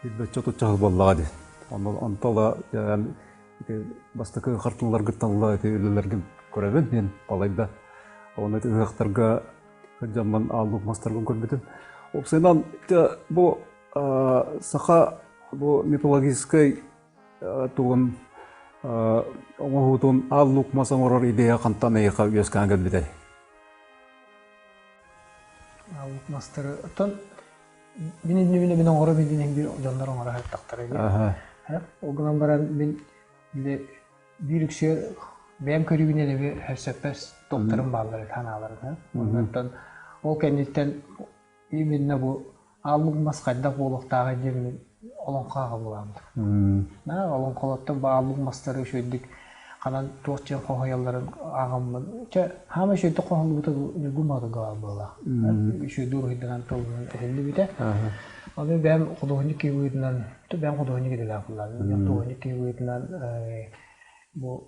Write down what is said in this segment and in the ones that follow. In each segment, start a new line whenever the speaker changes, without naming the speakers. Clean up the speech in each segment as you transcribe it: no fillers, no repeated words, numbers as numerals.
Билбэччэ отучча сыл буоллаҕа дии. Онто ыла ити бастакы хартыыналаргыттан ыла ити үлэлэргин көрөбүн мин балайда. Оны ити ыһыахтарга сылдьаммын ааллык мастаргын көрбүтүм. Уопсайынан бу саха бу мифологическай тугун оҥоһуутун аал лук мас оҥорор идея хантан эйиэхэ үөскээн кэлбитэй?
Аал лук мастары оттон мин иннибинэ мин оҥоро билин биир дьоннор оҥоро сырыттахтара дии. Ол гынан баран мин били биир үксүгэр бэйэм көрүүбүнэн эби хөрсөппөс туохтарым бааллар санааларым. Онтон ол кэнниттэн именно бу Ааллык мас хайдах буолуохтааҕый диэн олоҥхо аҕабылаабыт. Олоҥхолортон бааллык мастары үчүгэйдик ханан туох диэн хоһуйалларын ааҕаммын. Чэ, хаама үчүгэйдик хоһуллубута Ньургун Боотурга буоллаах. Үчүгэйдик уруһуйданан тылынан этиллибитэ. Ону бэйэм худуоһунньук киһи быһыытынан, бэйэм худуоһунньук идэлээх буоллаҕым. Худуоһунньук киһи быһыытынан бу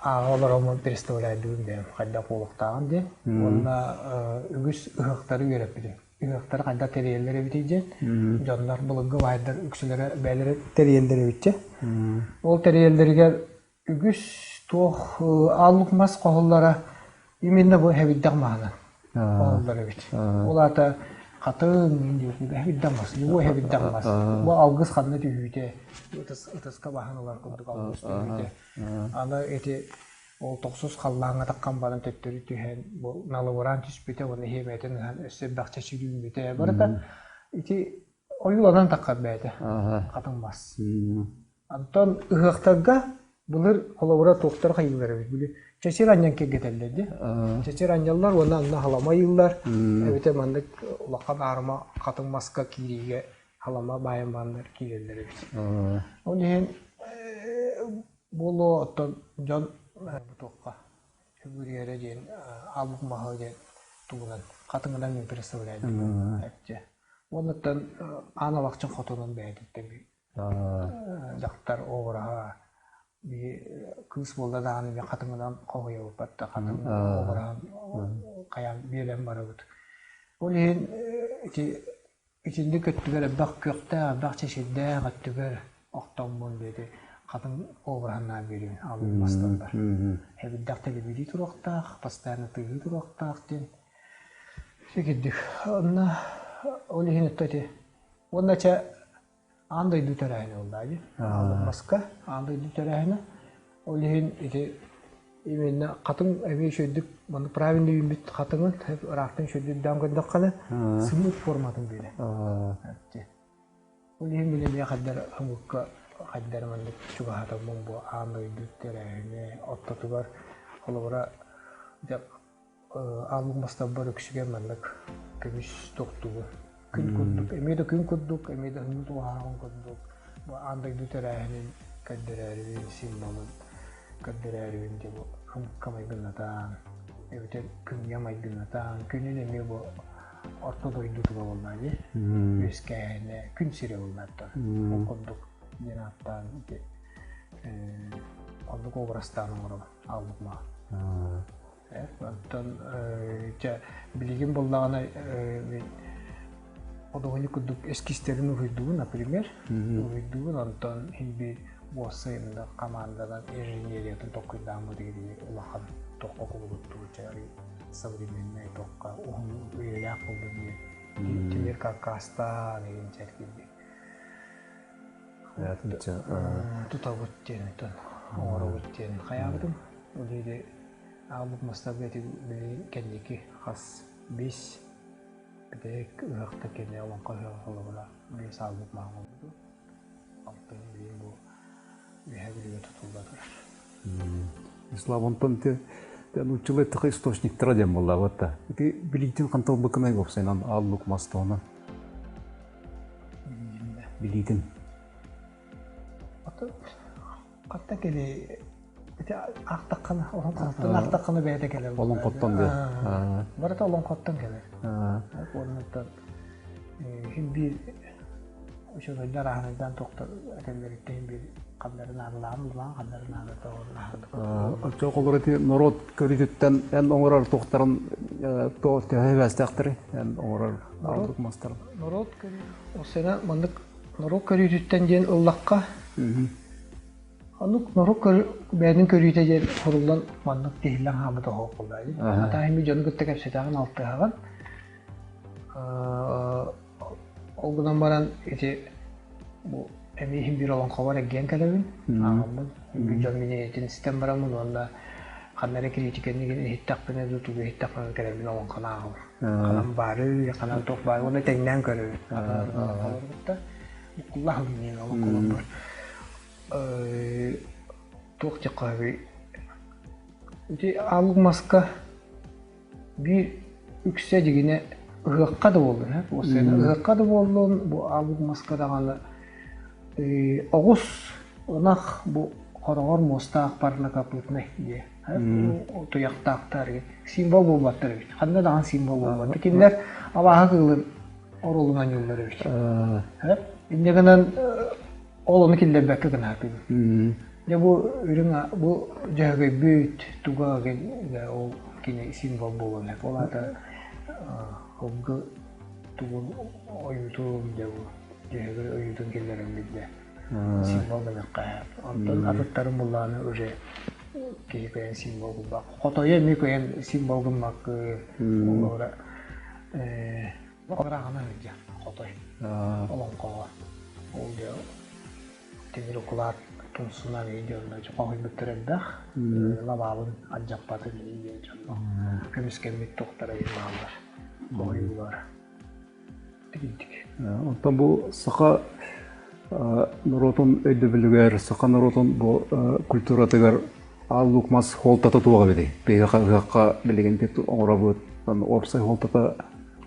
ааҕа олороммун представляйдыыбын бэйэм хайдах буолуохтааҕын диэн. Уонна үгүс ыһыахтары үөрэппитим. Ыһыахтары хайдах тэрийэллэр эбитий диэн дьоннор былыргы баайдар үксүлэрэ бэйэлэрэ тэрийэллэр эбитчэ. Ол тэрийэллэригэр үгүс туох ааллык мас хоһуллара именно бу хэбирдэх маһынан хоһуллар эбит. Ол аата хатыҥ хэбирдэх мас, любой хэбирдэх мас. Бу алгыс ханна түһүүтэ, ытыска баһан ылар курдук алгыс түһүүтэ. Аны ити Ол тохсус халлааҥҥа таххан баран төттөрү түһэн, бу налыбыраан түспүтэ уонна иһиэмэтин ыһан өссө элбэх чэчириүүммүтэ. Барыта ити ойууланан таххар бэйэтэ хатыҥ мас. Онтон ыһыахтарга былыр холобура туохтар хайыылар эбит били чэчир анньан киэргэтэллэр дии. Чэчир анньаллар уонна анна халама ыйыыллар. Эбэтэр маннык улахан аарыма хатыҥ маска киириигэ халама баайан бааннар киирэллэр эбит. Ол иһин Буолуо оттон дьон туохха сүгүрүйэрэ диэн аалбыт маһы диэн тугунан хатыҥынан мин представляю эччэ. Уоннаттан аан алахчын хотунун бэйэтиттэн дьахтар обраһа кыыс буолла даҕаны мен хатыҥынан хоһуйабыт да хатыҥ обраһын хайаан биэлэн барабыт. Ол иһин ити Итинник өттүгэр элбэх күөхтээх, элбэх чэчирдээх өттүгэр охтоммун диэти хатыҥ обраһыннаан биэриибин алын мастарбар. Эбирдэх тэлибирии туруохтаах, постоянно тыаһыы туруохтаах диэн сикирдик. Онно ол иһин өттө ити. Уонна чэ аан дойду төрөөһүнэ буоллаа дии. Алын маска аан дойду төрөөһүнэ. Ол иһин ити именно хатыҥ эмиэ үчүгэйдик маннык правильно үүммүт хатыҥын ыраахтан үчүгэйдик даан көрдөххүнэ сымыыт форматын биэрэр. Ол иһин мин эмиэ хайдар омукка хайдар маннык чугаһатаммын бу аан дойду тэрээһинэ ортотугар холобура дьэ Ааллык мастарбар үксүгэр маннык көмүс тохтугу күн курдук, эмиэ да күн курдук, эмиэ да һыҥы туһааҕын курдук бу аан дойду тэрээһинин көрдөрөөрүбүн, символун көрдөрөөрүбүн дьэ бу һымыкка майгыннатаан, эбэтэр күҥҥэ майгыннатаан, күнүн эмиэ бу орто дойду тула буоллаа дии, үөскээһинэ күн сирэ буоллааттан ол курдук диэн ааттаан ити оннук образтаан оҥоробун ааллык маһы. Оттон дьэ билигин буоллаҕына худуоһунньук курдук эскизтэрин уруһуйдуубун, например, уруһуйдуубун, онтон иһин биир уопсайында хамаанданан инженериятын толкуйдааммыт игини улахан тоххо кубулуттуу современнай тохха уһун үйэлээх буоллун диэн тимир каркастаан игин чэргирдик тутабыт диэн оҥоробут диэн хайаабытым. Ол иһин Аалбыт мастарга ити билигин кэнники хас биэс бүтэһик ыһыахта кэннэ олоҥхо ыһыаҕа холобура биэс аалбыт маһа оҥорбутум. Алтын билигин бу Үөһээ Бүлүүгэ тутулла турар.
Ислам онтон ити нууччалыы эттэххэ источниктара диэн буоллаабат да. Ити билиитин хантан ылбыккынай уопсайынан ааллык мас туһунан? Билиитин.
Хатта кели ити аахтаххына олоҥхоттон аахтаххына бэйэтэ кэлэр.
Олоҥхоттон диэн.
Барыта олоҥхоттон кэлэр. Уоннаттан иһин биир учуонайдар ааһынайдаан тохтор этэллэриттэн иһин биир ханнарын наадалаан улаан ханнарын наадата
Оччоҕолор ити норуот көрүүтүттэн эн оҥорор туохтарын төһө эбээстээхтэрий эн оҥорор ордук мастарын
норуот көрүү ол сена маннык. норуот көрүүтүттэн диэн ыллахха, оннук норуот бэйэтин көрүүтэ диэн суруллан маннык тиһиллэн хаалбыт оһох буолла дии. Атааһын дьону кытта кэпсэтэҕин, алтыһаҕын. Ол гынан баран ити бу эмиэ иһин биир олоҥхобор эргийэн кэлэбин, ааҕаммын. Дьон миниэтин истэн бараммын уонна ханна эрэ критиканы иһиттэхпинэ дуу, тугу иһиттэхпинэ кэлэммин олоҥхону ааҕабын. Ханан баары, ханан туох баары уонна тэҥнээн көрөбүн. Олоҥхолору кытта буккуллаһабын диэн олоҥхолорбор. Туох диэххэ Ити аалык маска биир үксэ дьигинэ ыһыахха да буоллун, ыһыахха да буоллун, бу аалык маска даҕаны оҕус, ынах бу хороҕор муостаах парнокопытный диye туйахтаахтар символ буолбаттар эбит. Ханна даҕаны символ буолбат. Кинилэр абааһы кыылын оруолун оонньууллар эбит. Инньэ гынан ол ону киллэрбэккэ гынаатыбын. Дьэ бу үрүҥ бу дьөһөгөйбүт туга ол кини символ буолуон сөп. Ол аата ылгы тугун ойуутун дьэ бу дьөһөгөй ойуутун киллэрэн билдэ. Символ гыныахха сөп. Онтон атыттарын буллааны уже киһи кыайан символ гыммат. Хотойу эмиэ кыайан символ гыммаккын. Олора Ыраахына сылдьар хотой олоҥхоҕо. Ол дьэ тимир укулаат тумсунан дьонно хоһуйбуттар элбэх. Лабаабын алдьаппатын диэн дьонно көмүскэммит туохтара бааллар. Хоһуйуулар. Тигинтик.
Онтон бу саха норуотун өйдөбүлүгэр, саха норуотун бу культуратыгар аал луук мас суолтата туох эбитий? Биһиэхэ ыһыахха билигин оҥоробут уопсай суолтата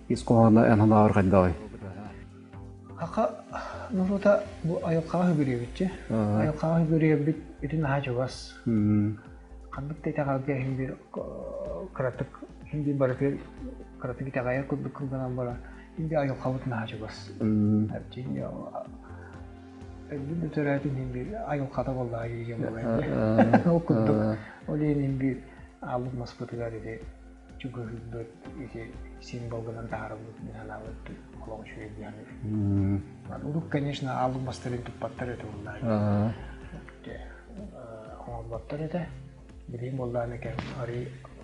ис хоһооно эн санааҕар хайдаҕый?
Саха норуота бу айылҕаҕа үгүрүйэбитчи. Айылҕаҕа үгүрүйэрбит ити наһаа чугас. Ханнык да итэҕэлгэ иһин биир кыратык иһин биир барытыгар кыратык итэҕэйэр курдук гынан баран иһин биир айылҕабыт наһаа чугас. Өлбүт да төрөөтүн иһин биир айылҕата буоллаҕа диэн буолар. Ол курдук ол иһин биир аалбыт маспытыгар ити чугаһыырбыт ити символ гынан таһаарабыт мин санаабыт олох үчүгэй дии саныыбын. Урут, конечно, аалбыт мастарын туппаттар этэ буоллаҕа. Оҥорботтор этэ. Билигин буоллаҕына кэм арый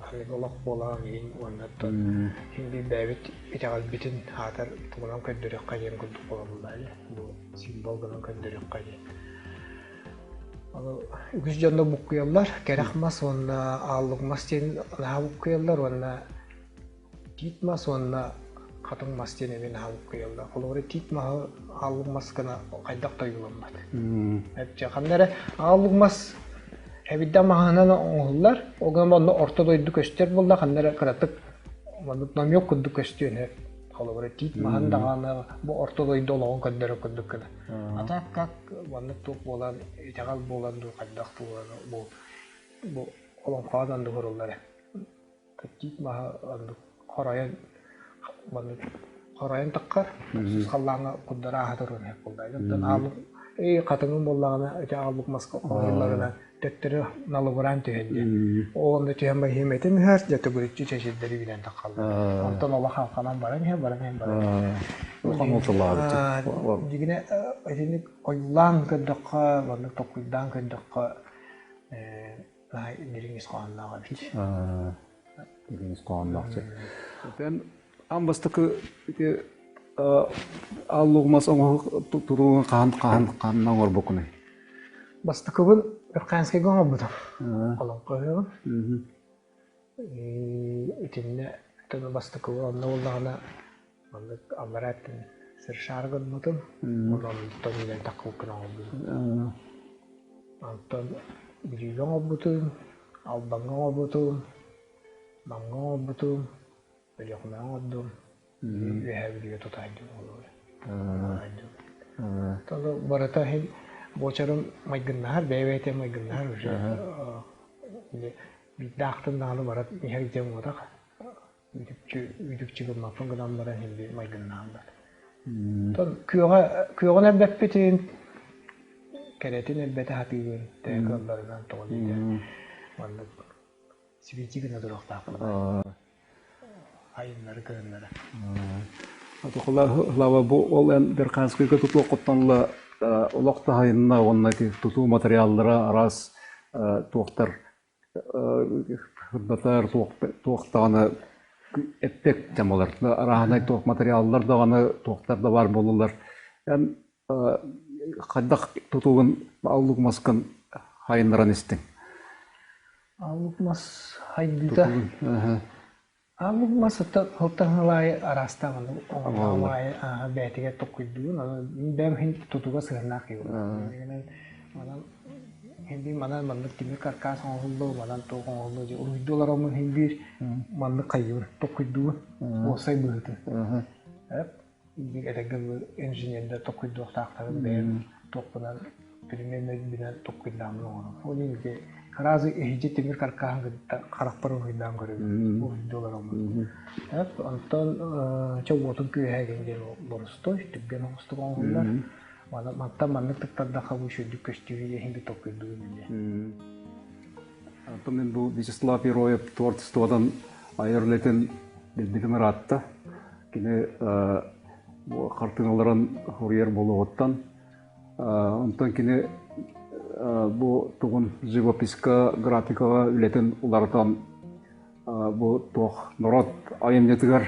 аныгы олох буолаҕын иһин уонна оттон иһин бэйэбит итэҕэлбитин аатар тугунан көрдөрүөххэ диэн курдук буола буоллаҕа бу символ гынан көрдөрүөххэ диэн. Аны үгүс дьонно буккуйаллар, кэрэх мас уонна ааллык мас диэн наһаа буккуйаллар уонна тиит мас уонна хатыҥ мас диэн эмиэ наһаа буккуйаллар. Холобура тиит маһы ааллык мас гына хайдах да ойууламмат. Эпчэ ханна эрэ ааллык мас эбиддэх маһынан оҥоһуллар, ол гынан онно орто дойду көстөр буолла, ханна эрэ кыратык маннык намек курдук көстүөн сөп. Холобура тиит маһын даҕаны бу орто дойду олоҕун көрдөрөр курдук гына. А так как маннык туох буолан, итэҕэл буолан дуу, хайдах буолан бу бу олоҥхоҕо да оннук уруллар ээ. Тиит маһа оннук хоройон маннык хоройон таххар, сус халлааҥҥа курдары ааһа туран иһэр буолла. Оттон аалык эй хатыҥын буоллаҕына ити аалык маска хоройулларына төттөрү налыбыраан түһэн диэн. Ол онно түһэн баран этим иһэр, дьэ төгүрүччү чэчирдэри билэн таххаллар. Онтон олох халханан баран иһэр, баран иһэн баран иһэр.
Улахан уолталаабыт.
Дьигинэ итинник ойуулаан көрдөххө, маннык толкуйдаан көрдөххө, наһаа дириҥ ис хоһоонноох эбит.
Дириҥ ис хоһоонноох. Эн аан бастакы ити аал лугмас оҥоһук туругун хаһан хаһан ханна оҥорбуккунуй?
Бастакыбын Верхоянскайга оҥорбутум. Олоҥхо ыһыаҕын. Итиннэ бастакыбын онно буоллаҕына маннык аллараа өттүн сыршаары гыммытым. Онтон үлэн таккыбыккын оҥорбутум. Онтон Бүлүүгэ оҥорбутум, Алдаҥҥа оҥорбутум, Намҥа оҥорбутум, Өлүөхүмэҕэ оҥордум. Үөһээ Бүлүүгэ тутаайдым олору. Тону барыта иһин буочарым майгыннаһар, бэйэ-бэйэтэ майгыннаһар уже биирдэ аахтым даҕаны барат иһэр диэн буотах. Үтүкчү үтүкчү гыммаппын гынан баран иһин биир майгыннаһаллар. Оттон күөҕэ күөҕүн элбэппитин, кэрэтин элбэтэ сатыыбын, төһө кыалларынан тоҕо диэтэ маннык сибиити гына туруохтаахпын. Айыннары кыһыннары.
Слава бу ол эн Верхоянскайга тутуоххуттан ыла олох таһайынна уонна ити тутуу материаллара араас туохтар сырдатар туох даҕаны эппек дьамалар арааһынай туох материаллар даҕаны туохтар да баар буоллулар. Эн хайдах тутуугун аллук маскын хайыннаран истиҥ?
Аллук мас хайдыыта Ааммыт мас сылтан аайы араастаан оҥордоҕум аайы бэйэтигэр токкуйдуубун. Аны мин бэйэм иһин тутууга сыһыаннаах киһи буолабын. Манан иһин биир манан маннык тимир каркас оҥоһуллуо, манан туох оҥоһуллуо диye уруһуйдуу олороммун иһин биир маннык хайыыбын, токкуйдуубун, уопсай быһыытын. Биир эдэргэ инженердэр токкуйдуохтаахтарын бэйэм туохпунан предметбинэн токкуйдааммын оҥоробун. Ол иһин ити сразу иһдьэ тимир каркаһын кытта харахпар уруһуйдаан көрөбүн, уруһуйдуу олороммун. Онтон чэ уотун күөһэ диэн боростуой, түргэн оҥостук оҥоһуллар. Мантан маннык тыктардахха бу үчүгэйдик көстүүһү иһин би толкуйдуум эмиэ.
Оттон мин бу Вячеслав Ероев творчествотын айар үлэтин билбитим ыраатта. Кини бу хартыыналарын суруйар буолуоҕуттан онтон кини бу тугун живописка, графикаҕа үлэтин уларытан бу туох норуот айымньытыгар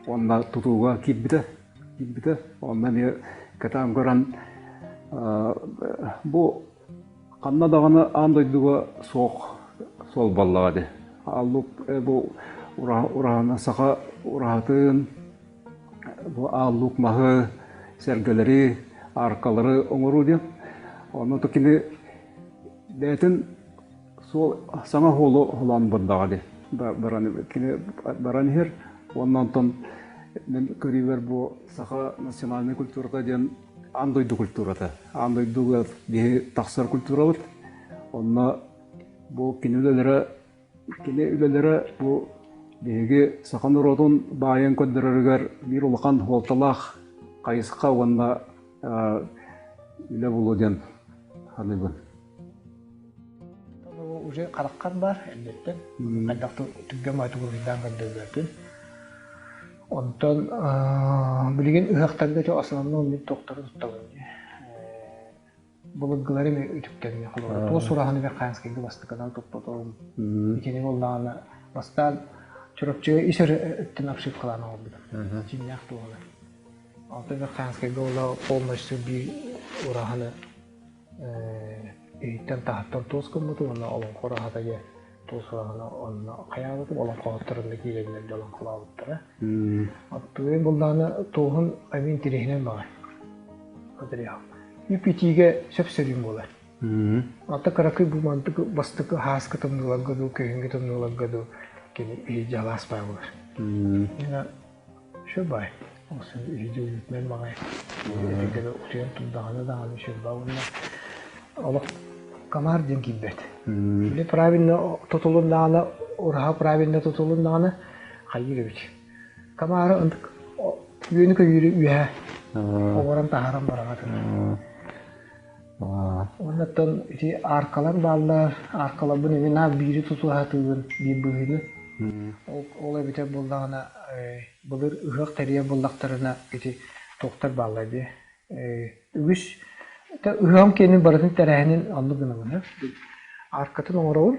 уонна тутууга киирбитэ киирбитэ. Онно эмиэ кэтээн көрөн бу Ханна даҕаны аан дойдуга суох суол буоллаҕа дии. Ааллук бу ураһаны саха ураһатын, бу ааллук маһы, сэргэлэри, аркалары оҥоруу диэн. Онно кини бэйэтин суол саҥа суолу холоон бардаҕа дии. Баран кини баран иһэр уонна онтон мин көрүүбэр бу саха национальнай культурата диэн аан дойду культурата. Аан дойдуга биһи тахсар культурабыт. Онно бу кини үлэлэрэ кини үлэлэрэ бу биһиги саха норуотун баайын көрдөрөрүгэр биир улахан суолталаах хайысха уонна үлэ буолуо диэн саныыбын.
Уже хараххар баар эрдэттэн хайдах түргэн баҕайытык уруһуйдаан көрдөрбөппүн. Онтон билигин ыһыахтарга ити основном мин тохтору туттабын дии. Былыргылары эмиэ үтүктэммин холобура туос ураһаны Верхоянскайга бастакынан туппутум. Итини буоллаҕына бастаан Чурапчыга ис өттүн обшивкалаан оҥорбутум. Дьиҥнээх туоһунан. Онтон Верхоянскайга буолла полностью биир ураһаны иһиттэн таһыттан туос гыммытым уонна олоҥхо ураһата диэн туос ураһаны онно хайаабытым олоҥхоһуттар онно киирэннэр дьэ олоҥхолообуттара. Оттугуй буллаҕына туоһун эмиэ интириэһинэй баҕай. Үп итиигэ сөп-сөрүүн буолар. Ата кыракый бу мантык бастакы һааскы тымныыларга дуу, күһүҥҥү тымныыларга дуу кини иһирдьэ алаас баай буолар. Үчүгэй баай. Үһүдү баҕай. Этигэр утуйан турдаҕына даҕаны үчүгэй баай уонна олох комар диэн киирбэт. Или правильно тутулуннаҕына, ураһа правильно тутулуннаҕына хайыыр эбит. Комары ынтык үөнү-көйүүрү үөһэ оборон таһааран бараҕа Уоннаттан ити аркалар бааллар, аркаларбын эмиэ наар биири тутуһа сатыыбын, биир быһыыны. Ол эбитэ буоллаҕына, былыр ыһыах тэрийэр буоллахтарына ити туохтар бааллар дии. Үгүс ыһыаҕым киэнин барытын тэрээһинин оннук гынабын. Аркатын оҥоробун,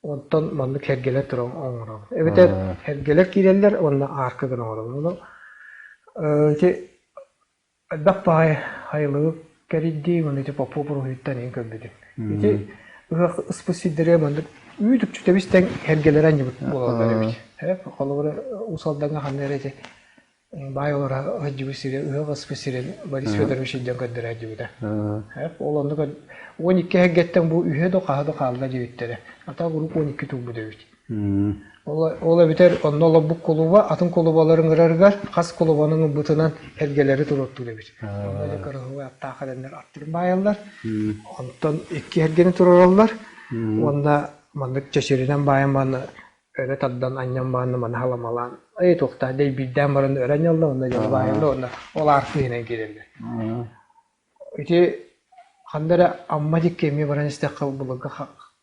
онтон маннык сэргэлэр туран оҥоробун. Эбэтэр сэргэлэр киирэллэр уонна арка гына оҥоробун. Ону ити Элбэх баҕайы айылыгы кэрийдии уонна ити Попов уруһуйуттан иһин көрбүтүм. Ити ыһыах ыспыт сирдэригэр маннык үүт-үкчү тэбис-тэҥ эргэлэрэ анньыбыт буолаллар эбит. Холобура, Уус Алдаҥҥа ханна эрэ ити баай олоро сылдьыбыт сири, ыһыах ыспыт сирин Борис Федорович илдьэн көрдөрө сылдьыбыта. Ол оннук 12 эргэттэн бу үһэ да хаһа да хаалла диэбиттэрэ. Ата урук 12 турбут эбит. Ол эбэтэр онно олорбут кулуба атын кулубалары ыҥырарыгар хас кулубаны ыҥырбытынан эргэлэри туруортуур эбит. Онно дьэ кырыһыбай аттаах эрэннэр аттарын баайаллар. Онтон икки эргэни туруораллар. Уонна маннык чэчиринэн баайан бааны өрө тардан анньан бааны маны халамалаан эй туохтаах дэйбиирдээн баран өрө анньаллар уонна дьону баайаллар уонна ол аарты иһинэн киирэллэр. Ити ханна эрэ Амма диэки эмиэ баран истэххэ былыргы.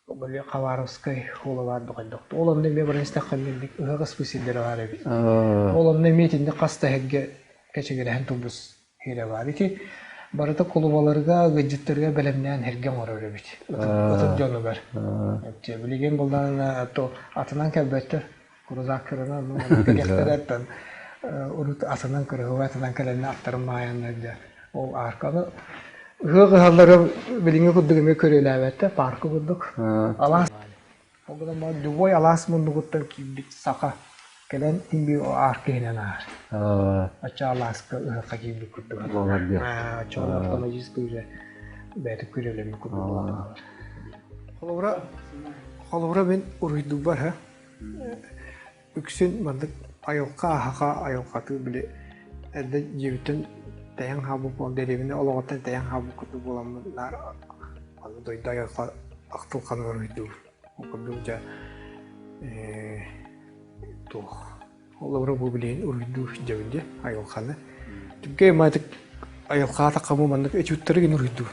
Били Хабаровскай уола баар дуҕайдах. Ол онно эмиэ баран истэххэ инник ыһыах ыспыт сирдэрэ баар эбит. Ол онно эмиэ итинник хас да эһэргэ кэчигирэһэн турбут сирэ баар. Ити барыта кулубаларга, ыалдьыттарга бэлэмнээн эргэ оҥорор эбит. Ытык дьонугар. Билигин буллаҕына то атынан кэлбэттэр. Крузактерынан кэлиэхтэрэ урут атынан кырыһыба атынан кэлэннэ аттарын маайаннар дьэ ол аарканы ыһыах ыһаллара билиҥҥи курдук эмиэ көрүөлээбэттэр паарка курдук алаас ол гынан баран любой алаас муннугуттан киирбит саха кэлэн тимби аарка иһинэн ааһар оччо алааска ыһыахха киирбит курдук оччо автоматически уже бэйэтэ күрүөлэммит курдук буолар холобура холобура мин уруһуйдуубар һэ Үксүн маннык айылҕа аһаҕа айылҕаты били эрдэ дьиэбиттэн тэйэн хаалбыт буолан дэриэбинэ олоҕуттан тэйэн хаалбыт курдук буоламмын наар аны дойду айылҕа ахтылҕаныгар уһуйдуубун. Ол курдук дьэ туох Холобура бу билигин уруйдуу сылдьабын дии айылҕаны. Түгэй маатык айылҕаата хамы маннык этюдтары гин уруйдуу.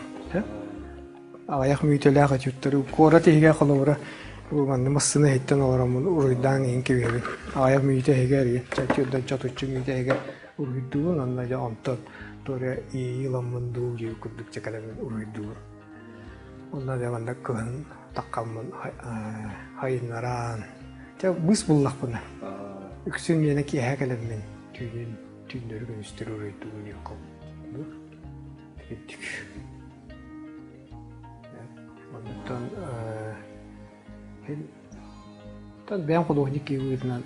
Аҕыйах мүнүүтэлээх этюдтары куорат иһигэр холобура бу манны массыына иһиттэн олороммун уруйдаан иһин кэбиһэбин. Аҕыйах мүнүүтэ иһигэр чаччырдан чотуччу мүнүүтэ иһигэр уруйдуубун онно дьэ онтон туора иэйии ыламмын дуу диир курдук дьэ кэлэммин уруйдуубун. Онно дьэ манна кыһын таххаммын хайыннаран Чэ, быыс буллахпына. Үксүн миэнэ киэһэ кэлэммин түүнүн түүннэри күнүстэри уруйдуубун диэххэ Итинник. Онтон Оттон бэйэм худуоһунньук киһи быһыытынан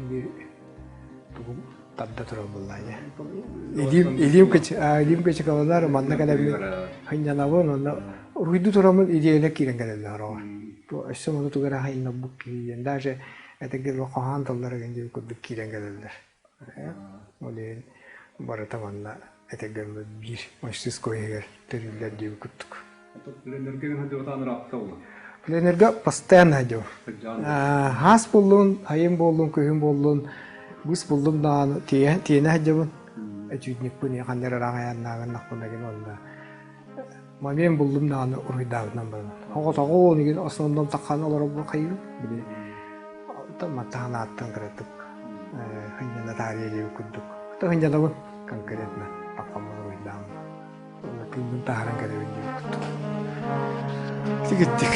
биир тугум тарда турар буоллаа дьэ. Илиим илиим илиим кычыкаланар манна кэлэммин сынньанабын онно уруйду тураммын идиэйэлэр киирэн кэлэллэр оҕо. Өссө ону тугу эрэ хайыннарбыт киһи диэн даже этэргэ дылы хоһоон тыллара диэн курдук киирэн кэлэллэр. Ол иһин барыта манна этэргэ дылы биир мастерской иһигэр тэриллэр диэбит курдук.
Пленэргэ сылдьыбатаҕын ырааппыта буолла.
Пленэргэ постоянно сылдьабын. Хаас буоллун, айым буоллун, күһүн буоллун, быыс буллум даҕаны тиэнэ сылдьабын. Этюдникпын ханна эрэ ыраах айаннааҕыннахпына гин онно момент буллум даҕаны уруһуйдаабытынан барабын. Оҕотоҕу игин основном таххан олоробун хайыыбын. Били маттахан ааттан кыратык сынньана таарыйа диэбит курдук. Сынньанабын конкретно таххаммын уруһуйдааммын. Тыынын таһааран кэлэбин диэбит курдук. Сигиттик.